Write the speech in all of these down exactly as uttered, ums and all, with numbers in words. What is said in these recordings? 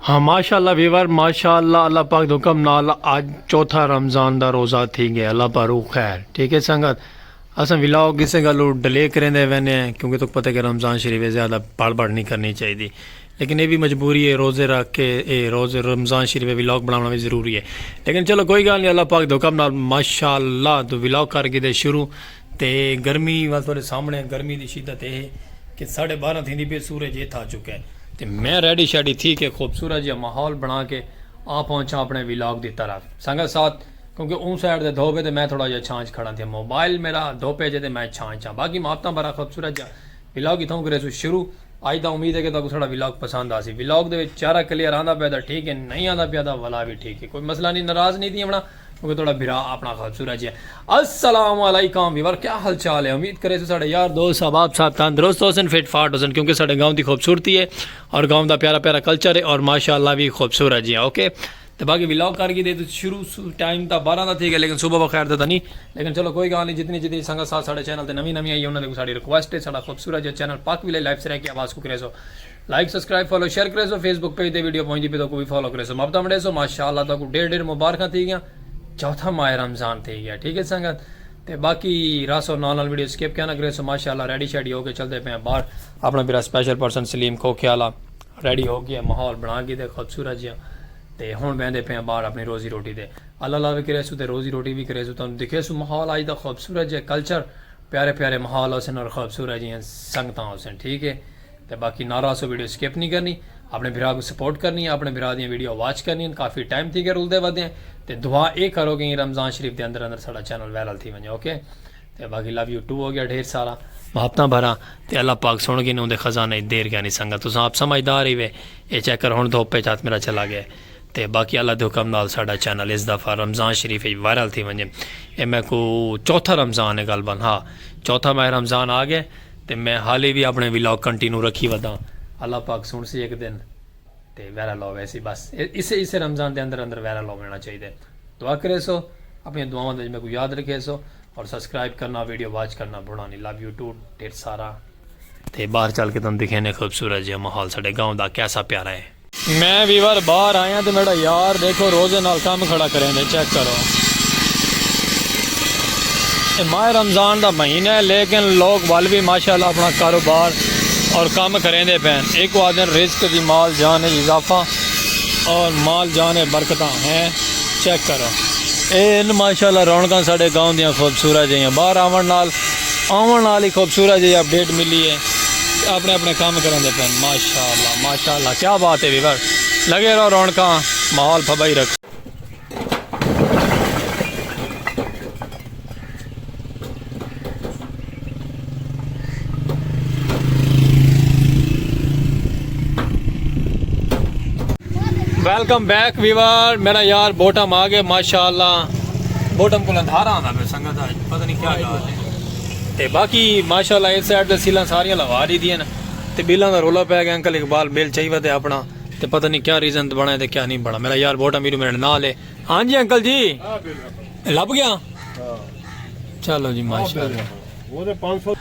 ہاں، ماشاءاللہ ویور، ماشاءاللہ، اللہ پاک دے حکم نال اڄ چوتھا رمضان دا روزہ تھی ڳئے۔ اللہ پاک روح خیر۔ ٹھیک ہے سنگت، اساں ولاگ کسے ڳالھوں ڈیلے کریندے ویندے ہیں، کیونکہ تہاکوں پتہ ہے کہ رمضان شریف ہے، زیادہ بڑبڑ نہیں کرنی چاہیے، لیکن یہ بھی مجبوری ہے، روزے رکھ کے، اے روزے رمضان شریف ہے، ولاگ بݨاوݨا بھی ضروری ہے۔ لیکن چلو کوئی ڳالھ نہیں، اللہ پاک دے حکم نال ماشاءاللہ تو ولاگ کر گھدے شروع۔ تے گرمی، بس تہاݙے سامݨے گرمی دی شدت اے ہے کہ ساڑھے بارہ تھیندی پئی، سورج اتھاں آ چکا ہے۔ تے میں ریڈی شیڈی تھی کے خوبصورت جیہا ماحول بݨا کے آ پہنچاں اپݨے ولاگ دی طرف۔ سنگت ساتھ، کیونکہ اوں سائیڈ تے دھوپ ہے تے میں تھوڑا جیہا چھاں اچ کھڑا تھیاں، موبائل میرا دھوپے اچ ہے تے میں چھاں اچ ہاں۔ باقی محبتاں بھرا خوبصورت جیہا ولاگ اتھاں کریسوں شروع۔ اڄ تاں امید ہے کہ تہاکوں ساݙا ولاگ پسند آسی۔ ولاگ دے وچ چارہ کلیئر آندا پیا تاں ٹھیک ہے، نہیں آندا پیا تاں ولا وی ٹھیک ہے، کوئی مسئلہ نہیں، ناراض نہیں تھیوݨا، کیونکہ تہاݙا بھرا اپݨا خوبصورت جیہا۔ السلام علیکم ویور، کیا حال چال ہے؟ امید کریسوں ساݙے یار دوست احباب سب تندرست ہوسن، فٹ فاٹ ہوسن، کیونکہ ساݙے گاؤں دی خوبصورتی ہے اور گاؤں دا پیارا پیارا کلچر ہے اور ماشاءاللہ وی خوبصورت جیہا۔ اوکے، تے باقی ولاگ کر گھدے تے شروع سو-، ٹائم تاں بارہ دا تھی ڳئے، لیکن صبح بخیر دا تاں نہیں۔ لیکن چلو کوئی ڳالھ نہیں، جتنی جتنی سنگت ساتھ ساݙے چینل تے نویں نویں آئی ہے، انہاں دے ساݙی ریکویسٹ ہے، ساݙا خوبصورت جیہا چینل پاک ویلیج لائف سرائیکی آواز کوں کریسو لائک، سبسکرائب، فالو، شیئر کریسو، فیس بک پیج تے ویڈیو پہنچدی پئی تاں اوکوں وی فالو کریسو۔ محبتاں ونڈیسو، ماشاءاللہ تہاکوں ڈھیر ڈھیر مبارکاں تھی ڳیاں۔ چوتھا ماہ رمضان تھی ڳیا، ٹھیک ہے سنگت؟ تے باقی رہسو نال نال، ویڈیو سکپ کیا نہ کریسو۔ ماشاءاللہ ریڈی شیڈی ہو کے چلدے پئے ہیں باہر، اپݨا بھرا سپیشل پرسن سلیم کھوکھے والا ریڈی ہو ڳیا، ماحول بݨا گھدے خوبصورت جیہا۔ تے ہݨ ویندے پئے ہیں باہر اپݨی روزی روٹی تے، اللہ اللہ وی کریسوں تے روزی روٹی وی کریسوں، تہاکوں ݙکھیسوں ماحول اڄ دا خوبصورت جیہا کلچر، پیارے پیارے ماحول ہوسن اور خوبصورت جیہاں سنگتاں ہوسن، ٹھیک ہے؟ تے باقی نال رہسو، ویڈیو سکپ نہیں کرنی، اپݨے بھرا کوں سپورٹ کرنی، اپݨے بھرا دیاں ویڈیو واچ کرنیاں، کافی ٹائم تھی ڳیا رلدے ودے ہیں۔ تے دعا اے کرو کہ ایں رمضان شریف دے اندر اندر ساݙا چینل وائرل تھی ونڄے، اوکے؟ تے باقی لو یو ٹو ہو ڳیا ڈھیر سارا، محبتاں بھرا، تے اللہ پاک سݨ گھنے، اوندے خزانے اچ دیر کائنی سنگت، تساں آپ سمجھدار ہیوے۔ اے چیک کرو، ہݨ دھوپ اچ ہتھ میرا چلا ڳیا۔ تے باقی اللہ دے حکم نال ساݙا چینل اس دفعہ رمضان شریف اچ وائرل تھی ونڄے۔ اے میکوں چوتھا رمضان ہے غالباً، ہاں، چوتھا ماہ رمضان آ ڳئے۔ تے میں حالی وی اپݨے ولاگ کنٹینیو رکھی وداں، اللہ پاک سݨسی ہک ݙینھ تے وائرل ہو ویسی۔ بس اے-، اسے، اسے رمضان دے اندر اندر وائرل ہو ویݨا چاہیدے۔ دعا کریسو، اپݨیاں دعاواں دے وچ میکوں یاد رکھیسو اور سبسکرائب کرݨا، ویڈیو واچ کرݨا بھݨا نہیں۔ لو یو ٹو ڈھیر سارا۔ تے باہر چل کے تہاکوں ݙکھیندے خوبصورت جیہا ماحول ساݙے گاؤں دا کیسا پیارا ہے۔ میں ویور باہر آیاں تے میݙا یار ݙیکھو روزے نال کم کھڑا کریندے، چیک کرو۔ اے ماہ رمضان دا مہینہ ہے، لیکن لوگ ول وی ماشاءاللہ اپݨا کاروبار اور کم کریندے پئے ہیں۔ ایکوں آہدن رزق دی مال جان اچ اضافہ اور مال جان اچ برکتاں ہیں۔ چیک کرو، اے ہن ماشاءاللہ رونقاں ساݙے گاؤں دیاں خوبصورت جیہاں، باہر آوݨ نال، آوݨ نال ہی خوبصورت جیہی اپڈیٹ ملی ہے۔ اپݨے اپݨے کم کریندے پئے ہیں۔ ماشاءاللہ، ماشاءاللہ، کیا بات ہے ویور، لڳے رہو رونقاں، ماحول پھٻائی رکھو۔ ویلکم بیک ویور، میݙا یار بوٹم آ ڳئے، ماشاءاللہ۔ بوٹم کوں اندھارا آندا پئے سنگت، اڄ پتہ نہیں کیا ڳالھ ہے۔ تے باقی ماشاءاللہ اس سائیڈ تے سیلاں ساریاں لوا ݙیندیاں نا۔ تے بلاں دا رولا پئے ڳئے، انکل اقبال بل چاہی ودے اپݨا۔ تے پتہ نہیں کیا ریزن بݨا ہے تے کیا نہیں بݨا۔ میݙا یار بوٹم ویڈیو میݙے نال ہے۔ ہاں جی انکل جی۔ لب ڳیا؟ چلو جی ماشاءاللہ۔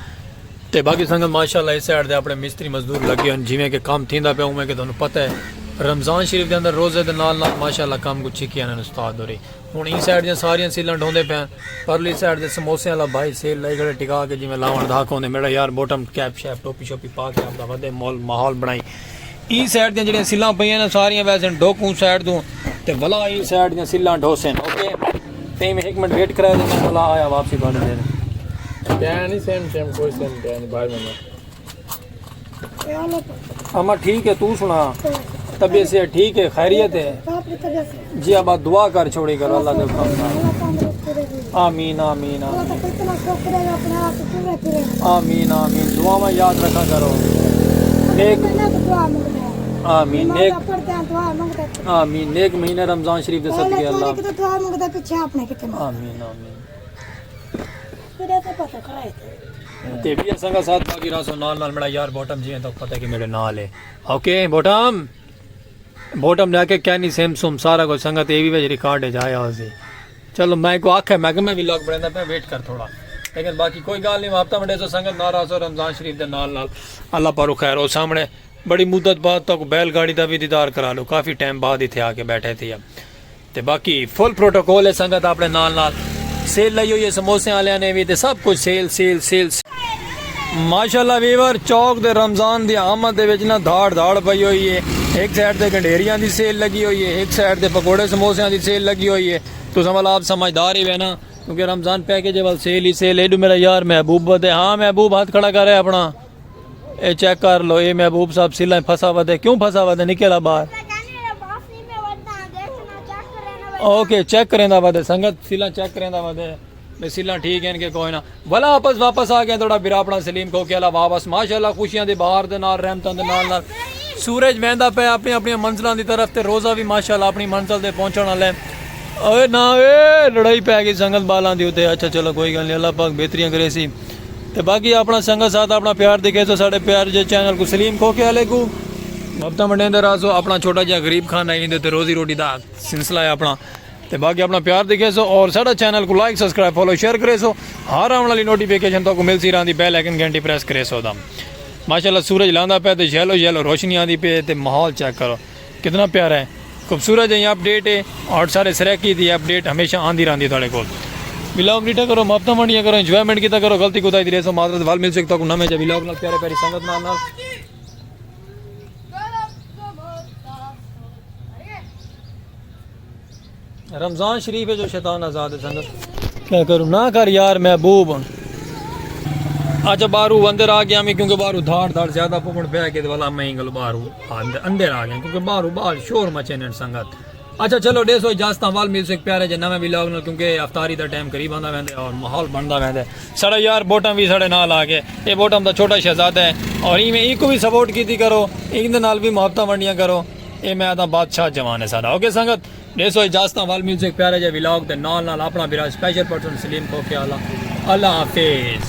تے باقی سنگت ماشاءاللہ اس سائیڈ تے اپݨے مستری مزدور لڳے ہن، جیویں کہ کم تھیندا پیا، اونویں کہ تہاکوں پتہ ہے رمضان شریف دے اندر روزے دے نال نال ماشاءاللہ کم کوں چھکی آندن استاد ہوری۔ ہݨ ایں سائیڈ دیاں ساریاں سیلاں ڈھوندے پئے ہن۔ پرلی سائیڈ تے سموسے والا بھائی سیل لائی کھڑے ٹکا کے، جیویں لاوݨ دا حق ہوندے۔ میݙا یار بوٹم کیپ شیپ ٹوپی شوپی پا کے آپ دا ودے ماحول، ماحول بݨائی۔ ایں سائیڈ دیاں جیڑھیاں سیلاں پئیاں نے ساریاں ویسن ڈھوک اوں سائیڈ توں، تے ولا ایں سائیڈ دیاں سیلاں ڈھوسن۔ اوکے، تئیں میں ہک منٹ ویٹ کرا تے میں ولا آیا واپسی تہاݙے ݙے۔ پیا نہیں سیم سیم، کوئی سیم پیا نہیں بھائی میں۔ اما ٹھیک ہے، تو سنا؟ طبیعت سے ٹھیک ہے، خیریت ہے؟ جی ابا دعا کر چھوڑی کرو اللہ دے حکم نال۔ آمین، آمین، آمین۔ آمین، آمین۔ دعاواں یاد رکھا کرو۔ نیک، آمین۔ نیک، آمین۔ نیک مہینہ رمضان شریف دے صدقے اللہ۔ آمین، آمین۔ تے ٻیا سنگت ساتھ باقی رہسو نال نال، میݙا یار بوٹم جیویں تہاکوں پتہ ہے کہ میݙے نال ہے۔ اوکے بوٹم، بوٹم نے آکھیا کیا نہیں سیم سم سارا کجھ سنگت اے وی وچ ریکارڈ اچ آیا ہوسی۔ چلو میں کوں آکھیا، میں کہ میں ولاگ بݨیندا پیا، ویٹ کر تھوڑا۔ لیکن باقی کوئی ڳالھ نہیں، ہفتہ ونڈیسو سنگت نال رہسو رمضان شریف دے نال نال۔ اللہ پاروں خیر ہو سامݨے۔ بڑی مدت بعد تہاکوں بیل گاڑی دا وی دیدار کرا لو، کافی ٹائم بعد اتھے آ کے بیٹھے تھے۔ تے باقی فل پروٹوکول ہے سنگت اپنے نال نال، سیل لئی ہوئی ہے سموسے والے نے بھی، تے سب کچھ سیل سیل سیل سیل۔ ماشاءاللہ ویور، چوک دے رمضان دی آمد دے وچ نا دھاڑ دھاڑ پئی ہوئی ہے۔ ایک سائیڈ تے گنڈھیریاں دی سیل لگی ہوئی ہے، ایک سائیڈ تے پکوڑے سموسیاں دی سیل لگی ہوئی ہے۔ تساں والا آپ سمجھدار ہی وے نا، کیونکہ رمضان پیکج ہے، بس سیل ہی سیل۔ ایڈو میرا یار محبوب ودے۔ ہاں محبوب، ہاتھ کھڑا کرے اپنا۔ اے چیک کر لو، اے محبوب صاحب سیلاں پھسا ودے۔ کیوں پھسا ودے؟ نکلا باہر۔ اوکے، چیک کریندا ودے سنگت، سیلاں چیک کریندا ودے۔ میں سیلاں ٹھیک ہیں کہ کوئی نہ۔ ولا واپس، واپس آ گئے تھوڑا برا اپنا سلیم کھوکھے والا واپس۔ ماشاءاللہ خوشیاں دے بہار دے نال، رحمتاں دے نال نال سورج ویندا پے اپنی اپنی منزلاں دی طرف، تے روزہ بھی ماشاءاللہ اپنی منزل تے پہنچن والا ہے۔ اوئے نہ اوئے، لڑائی پے گئی سنگت بالاں دی اتھے۔ اچھا چلو کوئی گل نہیں، اللہ پاک بہتریاں کرے سی۔ تے باقی اپنا سنگت ساتھ اپنا پیار دکھے سو ساڈے پیار جے چینل کو، سلیم کھوکھے والے کو محبتاں ونڈیندے رہسو۔ اپنا چھوٹا جہا غریب خانہ ہے، ایندے تے روزی روٹی دا سلسلہ ہے اپنا۔ تے باقی اپنا پیار دکھے سو اور ساڈا چینل کو لائک، سبسکرائب، فالو، شیئر کرے سو۔ ہر آون والی نوٹیفیکیشن تہاکوں ملسی رہندی، بیل آئیکن گھنٹی پریس کرے سو دا۔ ماشاءاللہ سورج لاندا پے تے یلو یلو روشنی آندی پے تے ماحول چیک کرو کتنا پیارا ہے، خوبصورت جہی اپڈیٹ ہے۔ اور سارے سرائیکی دی اپڈیٹ ہمیشہ آندی رہندی تہاڈے کول۔ ولاگ ڈیٹھا کرو، محبتاں ونڈیاں کرو، انجوائمنٹ کیتا کرو، غلطی کوتاہی دی ریسو معذرت، ول ملسوں تہاکوں نویں جے ولاگ نال پیارے پیاری سنگت نال نال۔ رمضان شریف ہے جو شیطان آزاد ہے سنگت۔ کیا کروں؟ نہ کر یار محبوب۔ اچھا باہروں اندر آ گیا میں، کیونکہ باہروں دھاڑ دھاڑ زیادہ پومن پیا کہ والا میں گل باہروں اندر، اندر آ گیا، کیونکہ باہروں باہر شور مچے نے سنگت۔ اچھا چلو ڈیسو اجازتاں، ول ملسوں ایک پیارے جے نویں ولاگ نال، کیونکہ افطاری دا ٹائم قریب آندا ویندا ہے اور ماحول بندا ویندا ہے۔ ساڈا یار بوٹم بھی ساڈے نال آ گئے، اے بوٹم دا چھوٹا شہزادہ ہے اور ایویں ایکوں بھی سپورٹ کیتی کرو، ایندے نال بھی محبتاں ونڈیاں کرو۔ اے میں آدھا بادشاہ جوان ہے ساڈا۔ اوکے سنگت، ڈیسو اجازتاں، ول ملسوں ایک پیارے جے ولاگ دے نال نال۔ اپنا بھرا اسپیشل پرسن سلیم کھوکھے والا۔ اللہ حافظ۔